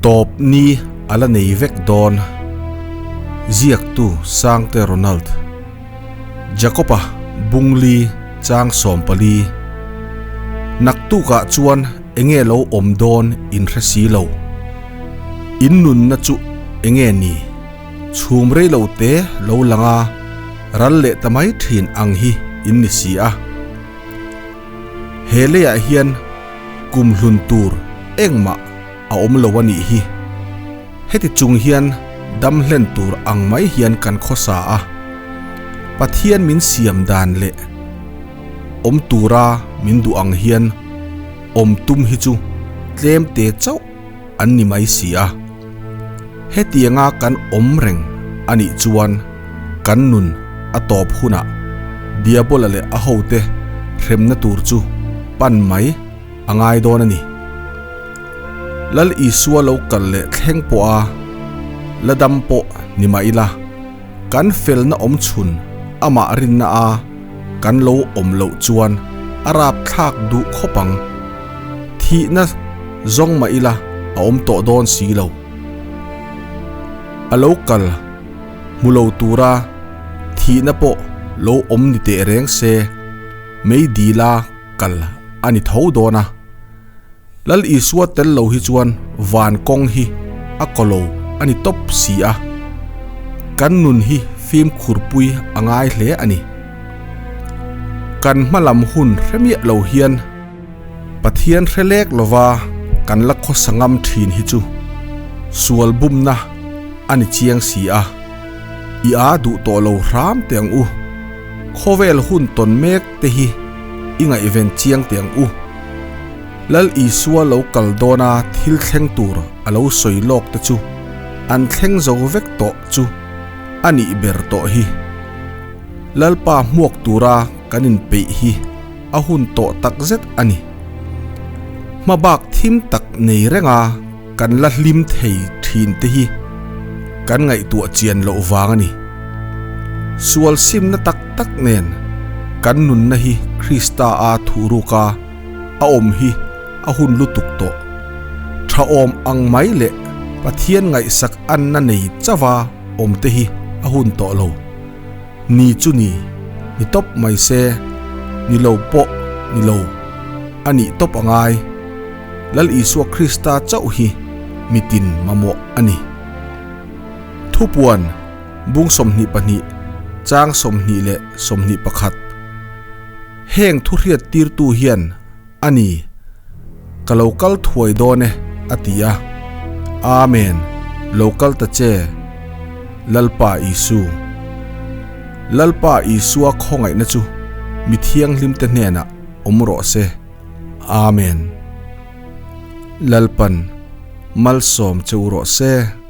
Tawp ni a la nei vek dawn. Ziaktu Sangte Ronald. Jakob-a Bungli chang 14. Naktukah chuan enge lo awm dawn in hre si lo. In nunna chu enge ni? Chhum rei lo te lo lang a, ral leh ta mai thin ang hi in ni si a. He leiah hian kum hlun tur engmah a awm lo a nih hi. Heti chung hian dam hlen tur ang mai hian kan khawsa a. Pathian min siam dan leh awm tura min duh ang hian awm tum hi chu tlem te chauh an ni mai si a. Hetianga kan awm reng a nih chuan kan nun a tawp hunah Diabola leh a hote hremna tur chu pan mai a ngai dawn a ni. Lal Isua lo kal leh thleng pawh a la dam pawh ni mah ila, kan felna awm chhun amah rinna a kan lo awm loh chuan a rapthlak duh khawp ang. Thihna zawng mah ila a awm tawh dawn si lo. A lo kal hmu lo tura thihna pawh lo awm ni teh reng se, mei dila kal a ni tho dawn a. Lal Isua tel lo hi chuan van kawng hi a kaw lo a ni tawp si a. Kan nun hi fimkhurpui a ngai hle a ni. Kan hma lam hun hre miah lo hian Pathian hre lek lova kan la khawsa ngam thin hi chu sual bumna a ni chiang si a. I a duh tawh lo hram teh ang u. Khawvel hun tawn mek te hi i ngaihven chiang teh ang u. Lal Isua lo kal dawna thil thleng tur a lo sawi lawk te chu an thleng zo vek tawh chu a nih ber tawh hi. Lalpa hmuak tura kan inpeih hi a hun tawh tak zet a ni. Hmabak thim tak nei renga kan la hlim thei thin te hi kan ngaihtuah chian loh vang a ni. Sual simna tak tak nen kan nunna hi Krista a thuhruka a awm hi a hun lutuk tawh. Tha awm ang mai leh Pathian ngaihsak anna nei chauha awm te hi a hun tawh lo. Ni chu ni, ni tawp mai se, ni lo pawh ni lo a nih tawp a ngai. Lal Isua Krista chauh hi mitin mamawh a ni. Thupuan, Bung 22, chang 20 leh 21. Heng thu hriat tirtu hian a ni, Ka lo kal thuai dawn e, a ti a. Amen, lo kal ta che, Lalpa Isu. Lalpa Isua khawngaihna chu mi thianghlimte hnenah awm rawh se. Amen. Lalpan malsawm che u rawh se.